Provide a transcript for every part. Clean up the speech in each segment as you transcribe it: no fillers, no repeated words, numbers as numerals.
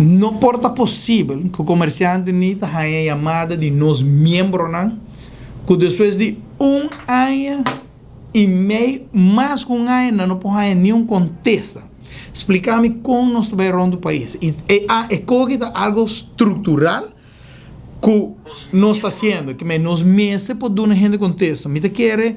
No por ta posibel ku komersiante ni ta haña yamada di nos miembronan ku despues di un aña i mei, mas ku un aña, nan no por haña niun kontesta. Splika mi kon nos ta bai rònt di pais. I e koki ta algu struktural ku nos ta hasiendo. Ke nos mester por duna hende kontesta. Mi ta kere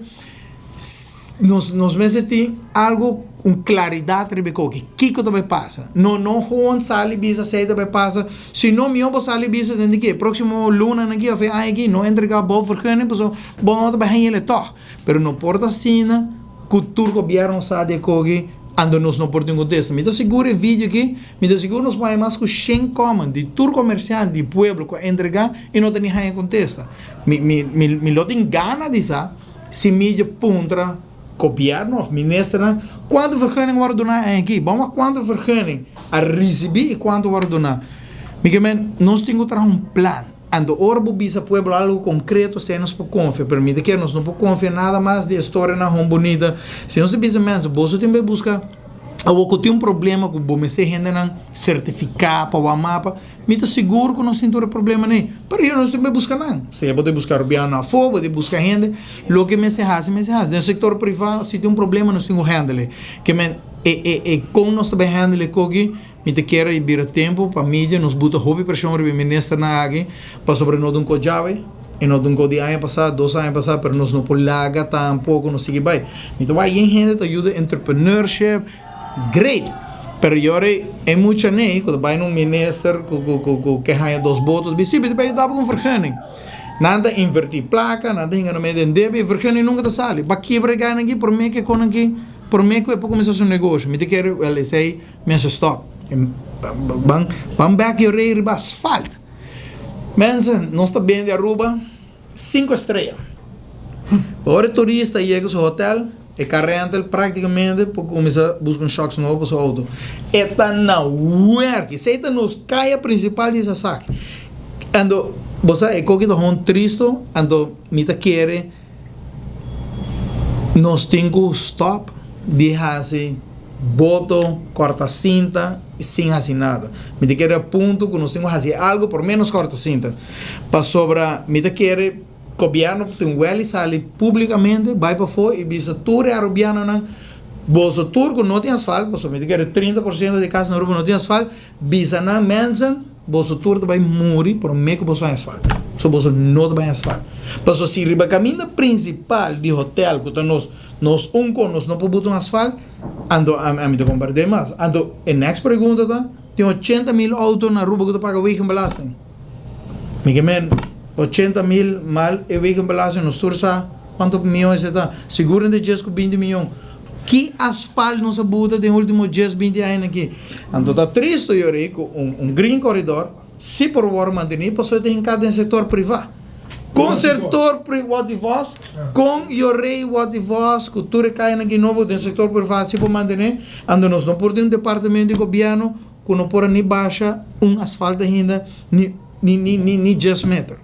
nos nos mester tin algu un klaridat riba e koki. Kiko ta bai pasa? No no gewoon sali bisa esei ta bai pasa. Si no mihó bo sali bisa den di ke próksimo lunanan aki òf e aña aki no entregá bo vergunning pasobra bo no ta bai haña el tòg. Pero no por ta asina ku tur gobièrnu sa di e koki anto nos no por tin kontesta. Mi ta sigur e video aki, mi ta sigur nos por haña mas ku shen kòment di tur komersiante di pueblo ku a entregá i no ta ni haña kontesta. Mi mi mi lo tin gana di sa si mi dje puntra gobièrnu òf ministernan kuantu vergunning wòrdu duná aña aki. Bon wak kuantu vergunning a risibí i kuantu wòrdu duná. Mi ke men nos tin ku traha un plan. Anto ora bo bisa pueblo algo concreto esei nos por confia, pero mi ta kere nos no por confia nada mas di e storianan hon bonita. Si nos ta bisa mensen boso tin bay busca awor cu tin un problema cu bo mester hendenan certifica pa wak mapa, mi ta sigur cu nos tin tur e problemanan ey, pero yo nos tin bay busca nan. Sea bo ta busca rubiano afo, bo ta busca hende, loke mester haci mester haci. Den sector priva si tin un problema nos tin cu handle. Ke men e e e con nos ta bay handle e koki? Mi ta kere i bira tempu pa media nos buta hopi preshon riba e ministernan aki pasobra no ta un ko djawe i no ta un ko di aña pasá, dos aña pasá, pero nos no por laga tampoko nos sigui bai. Mi ta wak yen hende ta yuda entrepreneurship, great! Pero yora e mucha nei ku ta bai na un minister ku ku ku ku ke haña dos boto ta bisa, si mi ta bai yuda bo ku un vergunning. Nan ta invertí plaka, nan ta hinga nan mei den debe i vergunning nunka ta sali. Ba kibra e gainan aki promé ke kon aki, promé ku e por kuminsá su negoshi. Mi ta kere, wèl esei. Mensen stop. Ban ban bek yo rei riba asfalt. Mensen, nos ta bende Aruba cinco estrella. Ora e turista yega su hotel, e car rental practicamente por cuminsa busca un shocks nobo pa su auto. E ta na werk. Esey ta nos caya principal di Sasaki. Anto, bo sa e koki ta hon tristo, anto mi ta kere Nos tin ku stòp di hasi boto, kòrta sinta sin hasi nada. Mi ta kere a punto ku nos tin ku hasi algu por menos kòrta sinta. Pasobra mi ta kere gobièrnu tin wèl i sali públikamente bai pafó i bisa tur e arubianonan, boso tur ku no tin asfalt, pasobra mi ta kere 30% di kas na Aruba no tin asfalt, Bisa nan, Mensen, boso tur ta bai muri promé ku boso haña asfalt. So boso no ta bai haña asfalt. Pasobra si riba kaminda prinsipal di hotel ku ta nos nos un kon nos no por buta un asfalt, anto ami ta kompartí mas. Anto e next pregunta ta, tin 80.000 outo na Aruba ku ta paga wegenbelasting. Mi ke men 80.000 mal e wegenbelasting nos tur sa kuantu mion esei ta. Sigur entre djes ku 20 mion. Ki asfalt nos a buta den ultimo djes binti añanan aki? Anto ta tristo yori ku un green corridor si por wòrdu mantení pasobra e ta hinká den sektor privá. Kon sektor pri Watty Vos, kon yorei Watty Vos ku tur e kayanan aki nobo den sektor privá si por mantené? Anto nos no por tin un departamento di gobièrnu ku no por a ni basha un asfalt ainda ni ni ni ni djes meter.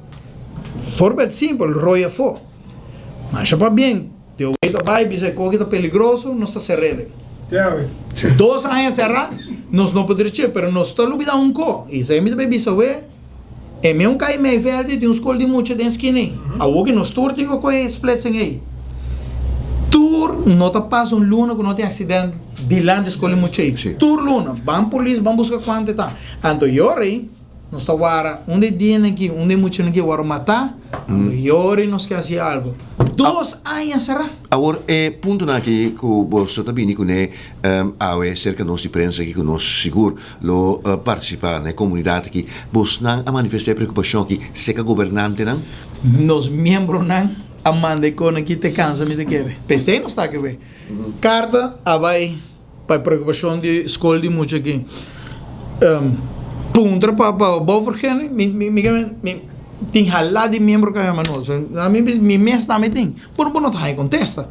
Voorbeeld simpel, Rooi afó. Masha pabien. Deo wey ta bai bisa e koki ta peligroso, nos ta ser'ele. Dos aña será, nos no por dreché, pero nos ta lubidá un ko. I esei mi ta bai bisa we, e meun kai mei vèldi tin un skol di mucha den skina ei. Awor ki nos tur tin ku kohe e splitsing ei. Tur no ta pasa un luna ku no tin aksident dilanti skol di mucha ei. Tur luna. Ban polis, ban buska kuantu e ta. Anto yora ei. Nos ta wara un di dianan aki, un di muchanan aki wòrdu matá, anto yori nos ke hasi algu. Dos aña será. Awor e puntonan aki ku boso ta bini kuné awe serka nos di prensa aki ku nos sigur lo partisipá na e komunidat aki, bosnan a manifestá e preokupashon aki serka gobernantenan? Nos miembronan a manda e kon aki te kansa mi ta kere. P'esei nos ta aki wei. Karta a bai. Pa e preokupashon di skol di mucha aki puntra pa pa bouwvergunning mi mi mi mi tin hala di miembro ku a yama nos mi mi mes tambe tin pero bo no ta haña kontesta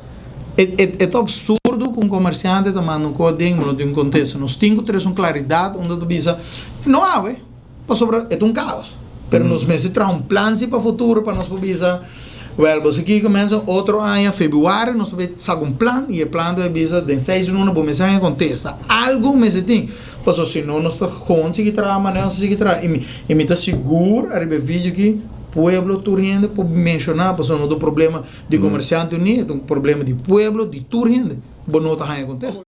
e e e ta absurdo ku un komersiante ta manda un kos den bo no tin un kontesta nos tin ku trese un klaridat unda ta bisa no awe. Pasobra e ta un kaos. Pero nos mester traha un plan si pa futuro pa nos por bisa, wel, bo aki cuminsa otro aña, februari, nos ta saca un plan y e plan ta bisa den 6 luna bo mester haña contesta. Algo mester tin. Paso si no, nos ta gewoon sigui traha, manera nos sigui traha. Y mi ta sigur, ariba video aki, pueblo tur hende por menciona, paso no ta problema di comerciante ni, ta un problema di pueblo, di tur hende. Bo no ta haña contesta.